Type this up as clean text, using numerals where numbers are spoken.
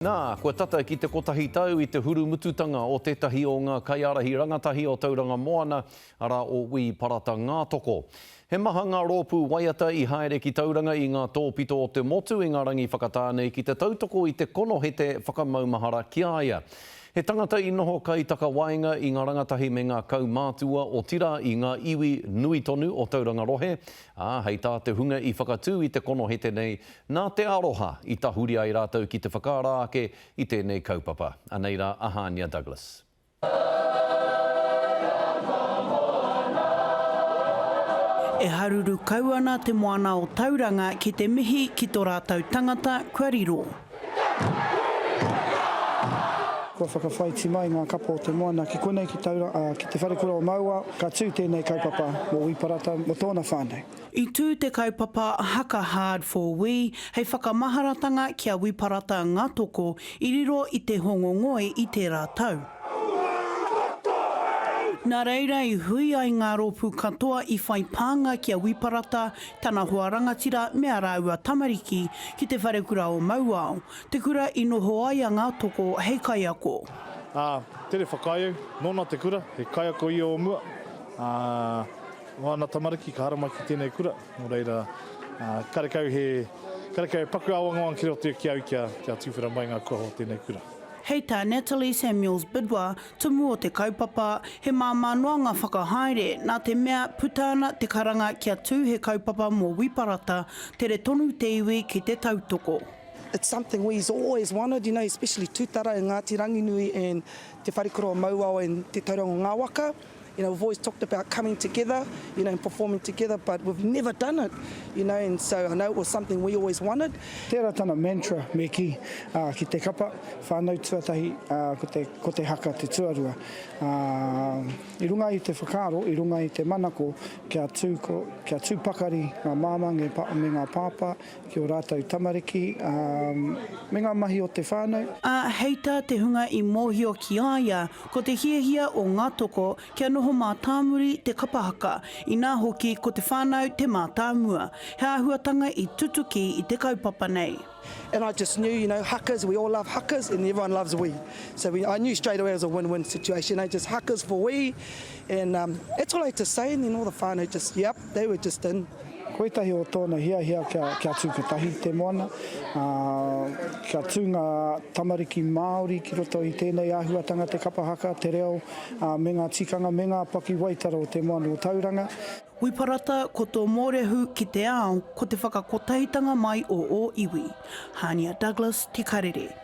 Nā, kua tata ki te kotahi tau i te hurumututanga o tētahi o ngā kaiārahi rangatahi o Tauranga Moana, arā o Wī Parata Ngātoko. He maha ngā rōpū waiata i haere ki Tauranga i ngā tōpito o te motu i ngā rangi whakatā nei ki te tautoko i te konohete whakamaumahara ki a ia. He tangata i noho kaitakawaenga i ngā rangatahi me ngā kaumātua, otirā i ngā iwi nui tonu o Tauranga rohe, ā, hei tā te hunga i whakatū i te konohete nei, Nā te aroha i tahuri ai rātou ki te whakaara ake i tēnei kaupapa. Anei rā a Hānia Douglas. E haruru kau ana te moana o Tauranga ki te mihi ki to ratou tangata kua riro. Kua whakawhaiti mai ngā kapa o te moana ki konei ki Taura, ki Te Wharekura o Mauao, ka tū tēnei kaupapa mō Wi Parata, mō tōna whānau. I tū te kaupapa Haka Hard for Wi hei whakamaharatanga ki a Wi Parata Ngatoko i riro i te Hongongoi i tērā tau. Nā reira i hui ai ngā rōpū katoa i whai pānga ki a Wi Parata, tana hoa rangatira me ā rāua tamariki ki te wharekura o Mauao, te kura i noho ai a Ngatoko hei kaiako. Ā, tere whakaae au, nōna te kura, he kaiako ia o mua, ā, O ana tamariki ka haramai ki tēnei kura, nō reira, karekau he, karekau he paku āwangawanga ki roto ki au kia, kia tuwhera mai ngā kuaha o tēnei kura. Hei tā Natalie Samuels Bidwa, tumu o te kaupapa, he māmā noa ngā whakahaere, nā te mea puta ana te karanga kia tū he kaupapa mō Wiparata, tere tonu te iwi ki te tautoko. It's something we's always wanted, you know, especially Tutara and Ngāti Ranginui and Te Wharekura o Mauao and Te Tauranga o Ngā Waka. You know, we've always talked about coming together, you know, and performing together, but we've never done it, you know, and so I know it was something we always wanted. Tērā tana mantra, me kī, ā, ki te kapa, whānau tuatahi, ā, ko te, ko te haka te tuarua. Ā, i runga i te whakaaro, i runga i te manako, kia tū, ko, kia tū pakari ngā māmā me ngā pāpā, ki ō rātou tamariki, ā, me ngā mahi o te whānau. Ā, hei tā te hunga i mōhio ki a ia, ko te hiahia o Ngatoko kia noho mātāmuri te kapa haka, inā hoki ko te whānau te mātāmua. He āhuatanga i tutuki i te kaupapa nei. And I just knew, you know, hakas, we all love hakas and everyone loves we. So we, I knew straight away it was a win-win situation, eh, just hakas for we and um, that's all I had to say and then all the whānau just, yep, they were just in. Ko ētahi o tōna hiahia kia, kia tū kotahi te moana, ā, kia tū ngā tamariki Māori ki roto i tēnei āhuatanga te kapa haka, te reo, ā, me ngā tikanga, me ngā pakiwaitara o te moana o Tauranga. Wiparata, ko tō mōrehu ki te ao, ko te whakakotahitanga mai o ō iwi. Hānia Douglas, Te Karere.